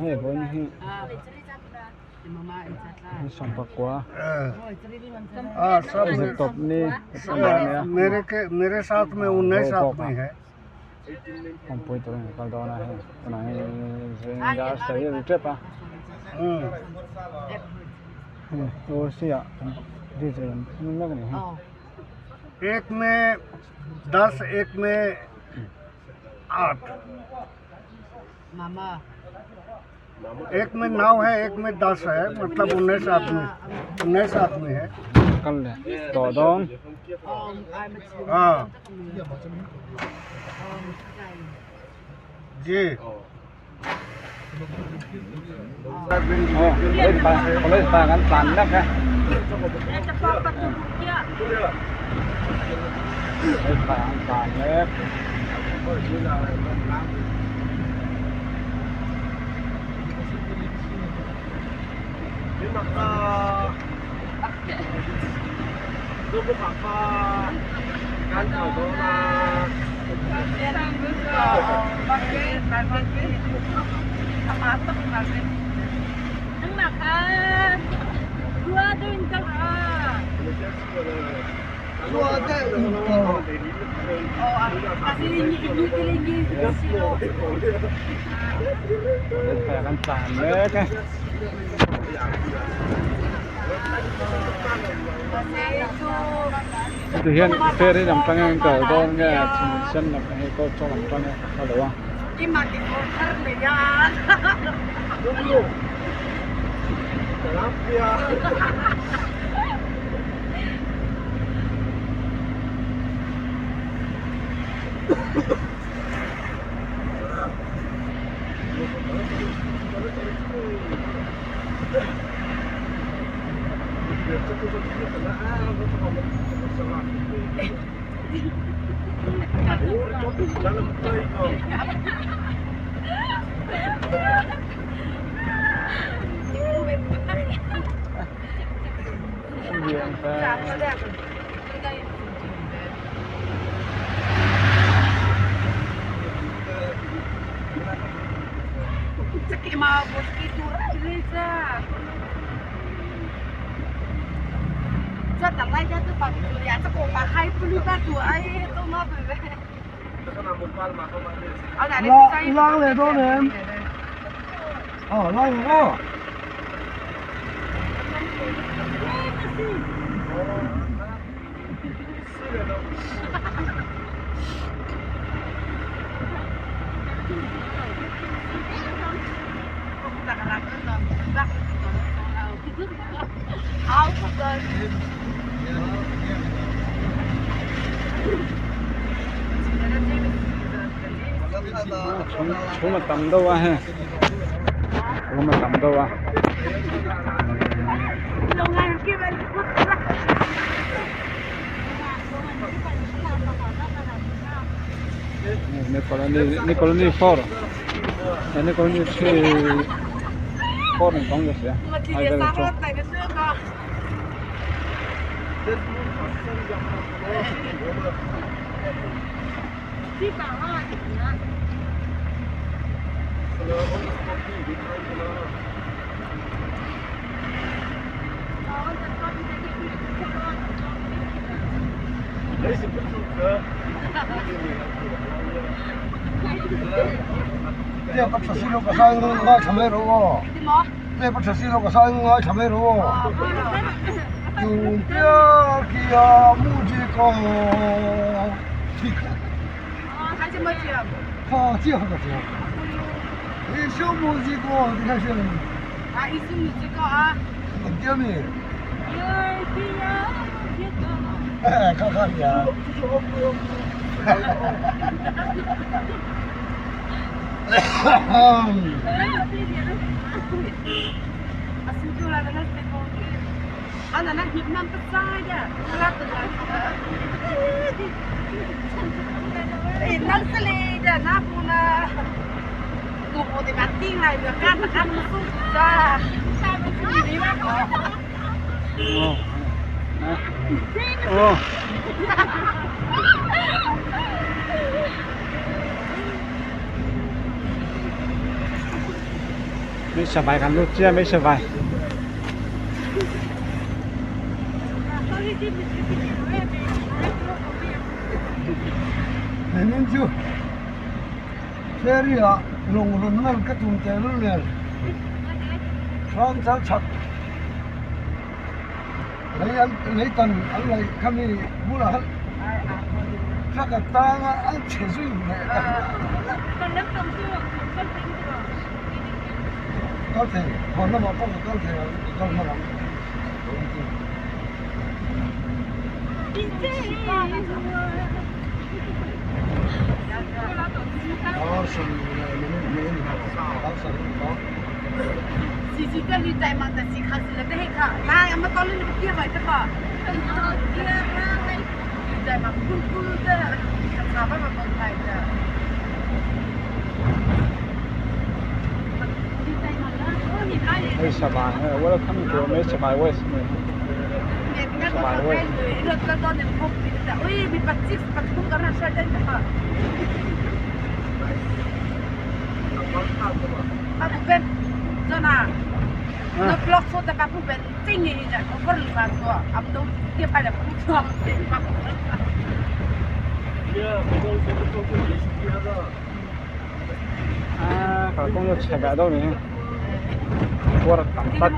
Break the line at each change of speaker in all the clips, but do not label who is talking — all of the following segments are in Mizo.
Hei vawiin hi ni sawmpakua zirtawp ni a ni a. Awmpui turin a kal dawn a hei tunah hian zing dar sarih a ri tep a hei tursi ah diesel an thun mek a ni hi.
Ek mein das ek mein aath ek mein nau hai ek mein das hai matlab unnes aadmi unnes aadmi hai.
Kal leh tawh dawn.
Haa ji.
Aw college pa kan tlan mek a. College pa an tlan mek. Kan tlan mek a. Ti hian ferry lam tang hian kal dawn nge chhun sen lam hei pawh chaw lam tang nge ka hre lo a.
Lang leh dawn em? Aw lang ang aw.
Chhum a tam deuh a hei chhum a tam deuh a. Ni colony 4 ni colony 3 4 ni tawng sia ai vel chu. Hmeichhe vai kan lut chiah hmeichhe vai.
Lenin chu ferry ah lawng rawn ngal ka tum tehlul nen hrang chal chak lei an lei tan an laih khami bulah khan truck a tang a an chhe zui leh ta. Kal thei hawn lamah pawh ka kal thei ang ka kal hman ang.
Welcome to Meisabai West. Kalkawng chu chhe ve deuh a ni hi kawr tam tak.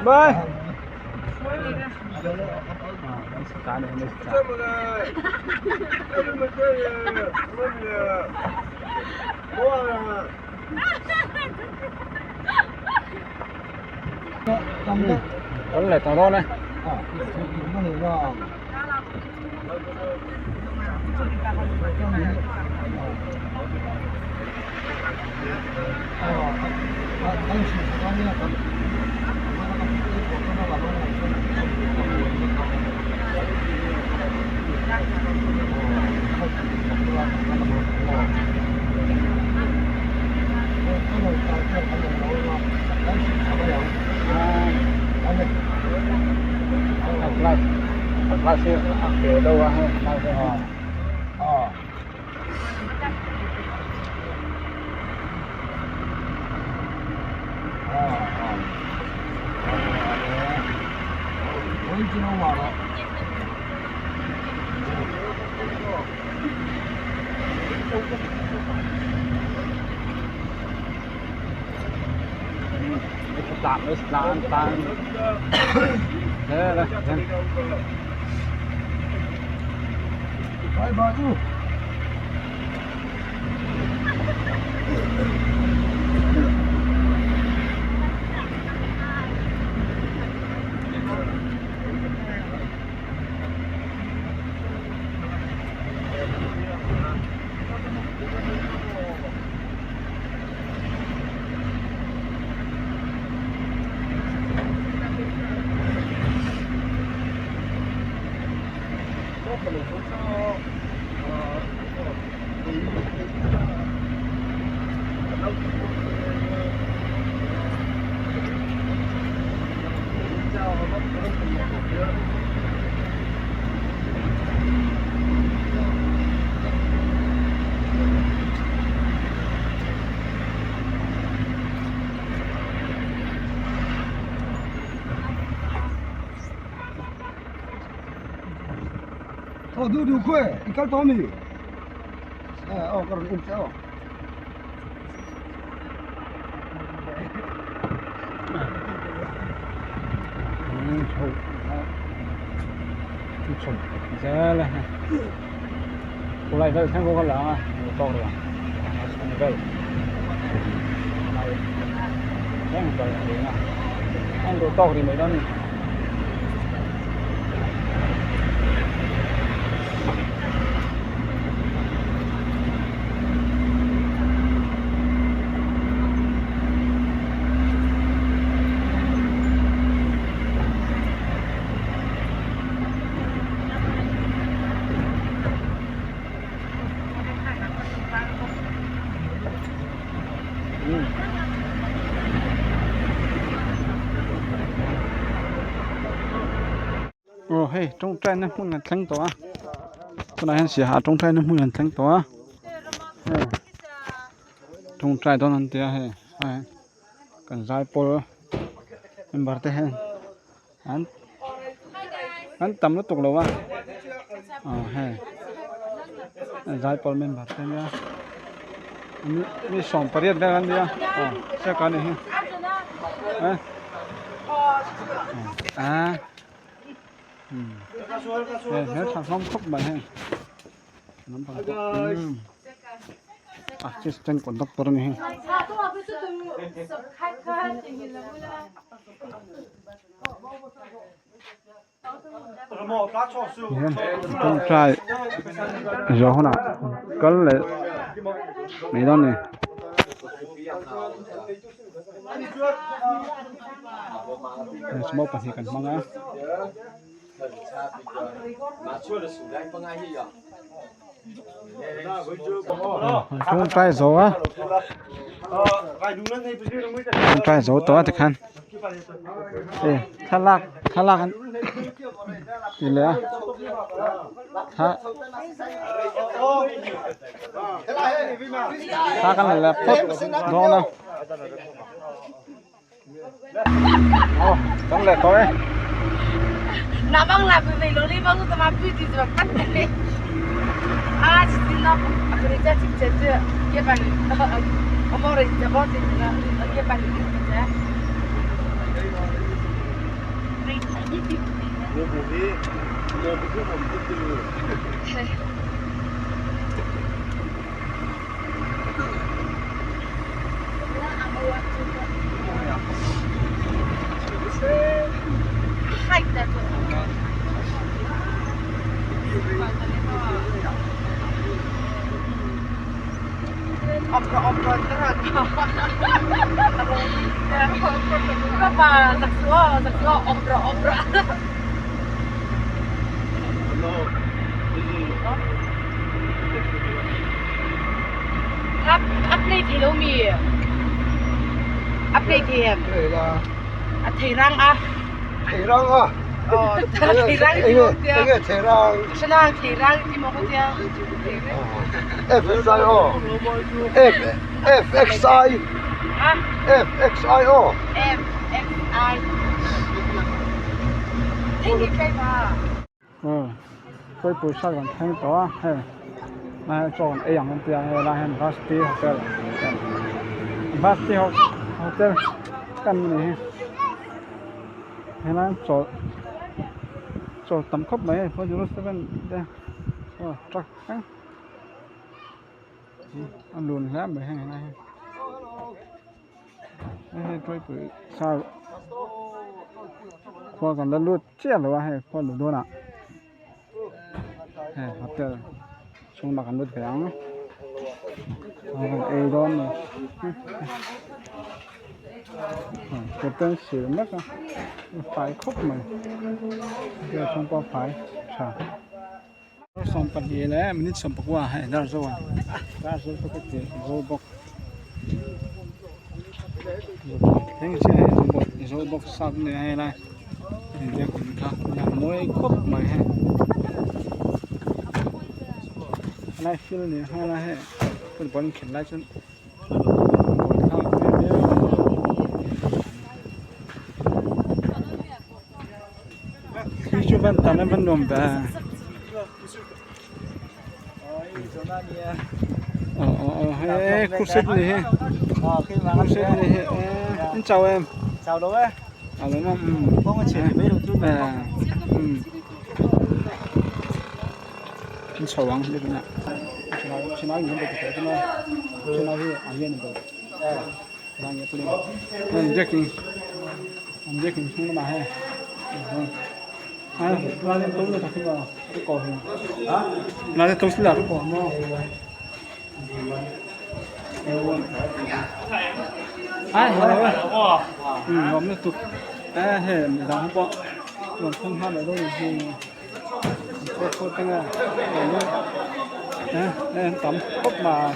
Bye. Vẫn là tàu đó này. chho chho zel a hei khulai vel thleng pawh kha lang a hmu tawk lo ang a chhung vel lai thleng kal a ring a a duh tawk rih mai dawn a ni. Aw hei tawngtaina hmun an thleng tawh a tunah hian siaha tawngtaina hmun an thleng tawh a hei tawngtai dawn an tia hei hei kan zaipawl member te hian an an tam lutuk lo a aw hei zaipawl member te nia mi 18 vel an nia aw siaka a nih hi eh ah hei hmeltha hlawm khawp mai hei nampang pawh umm assistant conductor a ni hei. Hian tawngtai zawh hunah kal leh mai dawn a ni. Sumo pahnih kan hmang a. Tawngtai zo a tawngtai zo tawh a tikhan e thlalak thlalak an ti leh a thla thla kan la leh phawt dawn a. Aw kan leh tawh e. Kawipui side kan thleng tawh a hei lai hian chaw kan ei ang an tia hei lai hian Basti hotel Basti hotel kan ni hi helai chaw chaw tam khawp mai hei 407 te aw truck thleng a lun hle mai hei helai hi hei hi Tuaipui sar khua kan la lut chiah lo a hei khua luh dawnah hei hotel chhungah kan lut ve ang ei dawn a ni hotel sir mek a a fai khawp mai hotel chhung pawh a fai tha. 12 leh minute 19 hei dar zo a dar zo te ka ti zo bawk thleng chiah hei zo bawk zo bawk sap nia hei lai biakin kha a mawi khawp mai hei helai field nia helai hei football an khelh lai chuan ball kha a mawi viau a ni chu van tam em van nuam ve ờ ờ ờ he khu xếp này he khu xếp này he in chào em
Chào đâu ấy.
A lo maw umm
Kawng a chhe ve mai lo chu
umm an chho ang biakin ah thinai in thinai hi an lian ber an biakin an biakin chhung lamah hian tam khawp mai.